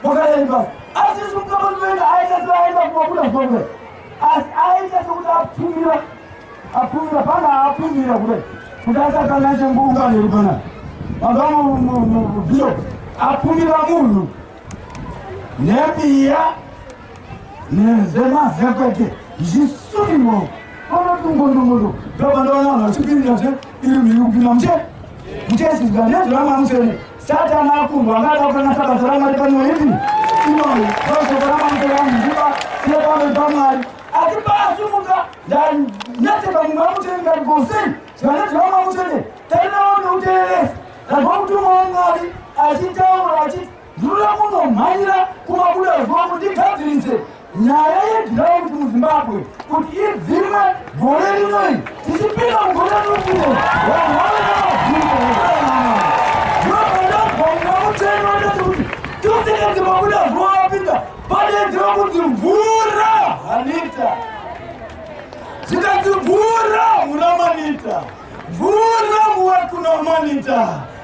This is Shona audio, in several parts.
Wakadai basi. Asi isu mukabatoenda aita seaenda kumabuda zuva. Asi aita sekuti apfumira. Apfumira pana apfumira kudai. Kuti asakanganise nguungano iri panapa. Baba bishop apfumira munhu nembiya nezvemazekwete zvisungirwa panodungondungondo ndopandoona vanhu vachipindira zve iri mhiri kupinda muche muchechi zvikanezvamamutene Satani akundwa angada kukanganisa basa raMwari panyaya ipi? Inoyi shoko raMwari ramuziva sepamwe paMwari. Asi paasimuka ndanetseka mumwe wamutsvene ndikati ko sei zvanetsi vamwe mutsvene tarirawo neuteeresi ndabva mutumwa waMwari achitaura achiti ndinoda kunomhanyira kumabuda zuva kuti ndigadzirise Nyaya yedhirauti muZimbabwe kuti idzimwe gore rinoi tichipinda mugore rinopinda vanhu vave namabvunzo kuti tosekedzi mabuda zuva apinda padeedzera kunzi mvura hanita zvikanzi mvura muramanita mvura muwekunamanita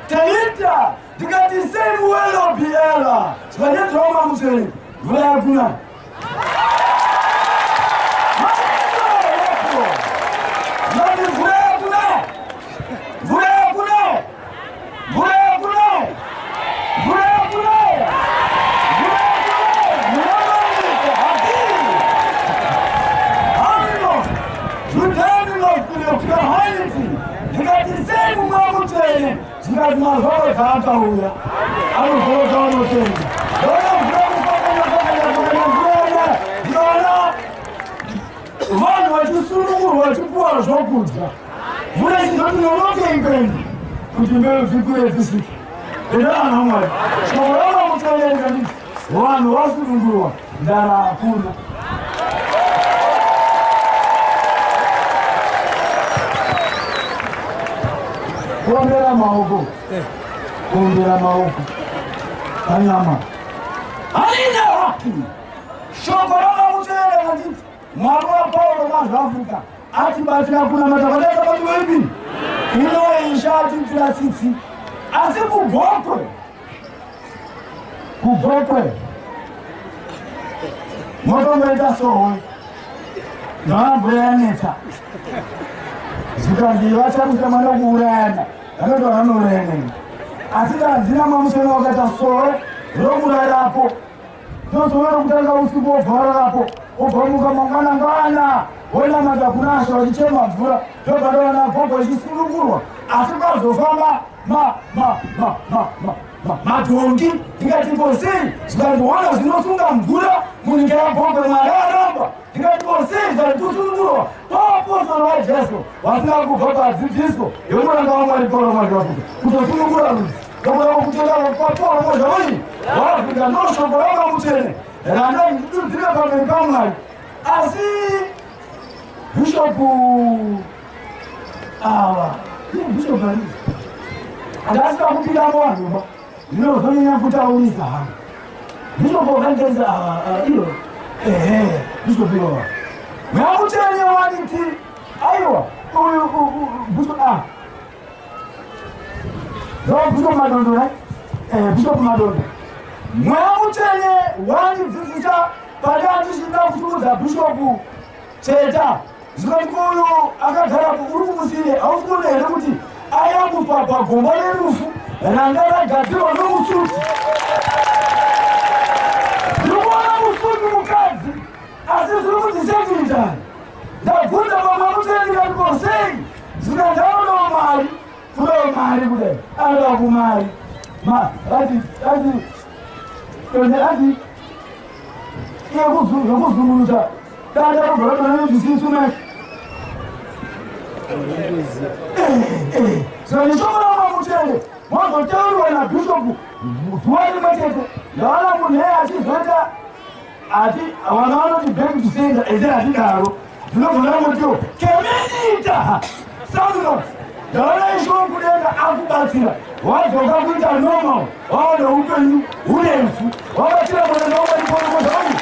taita ndikati sei muwelobiela zvikanetsawo mamutsvene mvura yakuna mvura yakuna mvura yakuna mvura yakuna mvura yakuna ndikati sei mumwe mutsvene Zvikati mazuva dzaakauya anozorota vanotenda vana vanhu vachisunungurwa vachipuwa zvokudya mvura ichizoti nonokei kuenda kuti mbeu dzikure dzisvike endaana mwari shoko ravamutsvaereka nditi vanhu vasunungurwa nzara hakuna kuombera maoko kuombera maoko panyama haina haki shoko rakamuteera vanditi mwari wapauro mazvaafrica atibatsira kunamata kwadaita panguva ipi inoisha atiitira tsitsi asi kugokwe Kugokwe motongoita sowe ndavamvura yanetsa zvikanzi vacharisa mwana kuurayana vanoti vanourayana asi kanzina mamusana wakaita sowe rokurarapo ndosowe rokutanga usiku wobva wararapo wobva muka mangwana ngwana wonamata kunasha vachichema mvura ndobva ndaona gogo ichisunungurwa asi kwazofamba ma ma ma ma ma ma madhongi ndikati ko sei zvikanzi hona zvinosunga mvura munyika yagombe mwari aramba ndikati ko sei zvikanzi kusunungurwa kwaapostori vajesu vasina kubva padzidziso yomuranda wamwari pauro mazvakuti kutosunungura rudzi nokuda kwokutenda kwapauro mazvaui waafrica ndoshoko ranga mutsvene randaidudzira pamberi pamwari asi Bishop ava bishop ari handasika kupinda muvanhu ndinozonyanya kutaurisa hangu bishop wakanditenza ava iro ehe bishop ivava mwakutenye waniti aiwa uyu bishop ah ndo bishop madondo right eh bishop madondo mwakutenye wandidzidzisa pandandisvika kusimudza bishop Teta, zvikati uyu akagara uri kumusire hausi kuona here kuti ayambutswa pagomba rerufu ranga ragadzirwa nomusuti. Ndiri kuona musuti mukadzi asi zviri kunzi sekindani. Ndabvunza vamwe mutsvene ndikati ko sei zvikanzi anodawo mari kudawo mari kudai anodawo kumari ma ati ati tonde ati yekuzungunusa danda robva ratona nezvisisu mai saka neshoko ramamutende mwazotaurwa nabhishopu zuva rimwe chete ndaona munhu eye achizoita ati vana vanoti back to sender ese hatidaro ndinobva ndamutiwo kemenita soundnox ndaona isho kudenga akubatsira wadzoka kuita normal wava neupenyu hurefu wabatsira mwana naumariporomozvani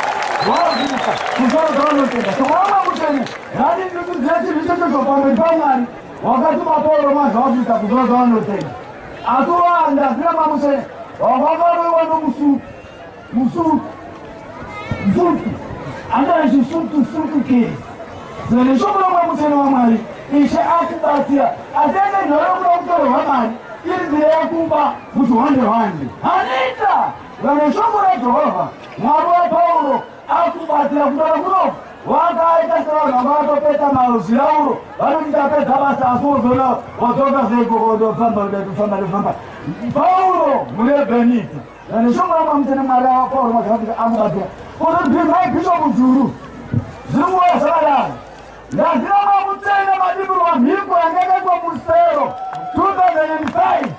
wavuka kuzvaro zvavanotenda so wava mutsvene rani ndinotiziva pamberi pamwari wakatuma pauro mazvawakuita kuzvaro zvavanotenda asi wanda zina mamutsvene wakaroiwa nomusuku. Musutu Msutu anga chisutu sutu kezi neshoko ramwa mutsvene waMwari Ishe akubatsira asi ende nhoro kuda kutorerwa mari iri nzira yakuba kuti hwande hwande hanita vane shoko raJehovha Mwari waPauro akubatsira kutaura kuno wakaita sevanhu vanga vatopeta mazvirauro vanoti tapedza basa asi wozoona wadzoka seikokondofamba famba famba Pauro mune Benita neshoko ramwa mutsvene Mwari waPauro mazvakafika amubatsira kuzoti Bishop Juru zviri kuuya zvakadaro. Ndaziva mamutsvene madimbirwa mhiko yanga yakaitwa musero 2005.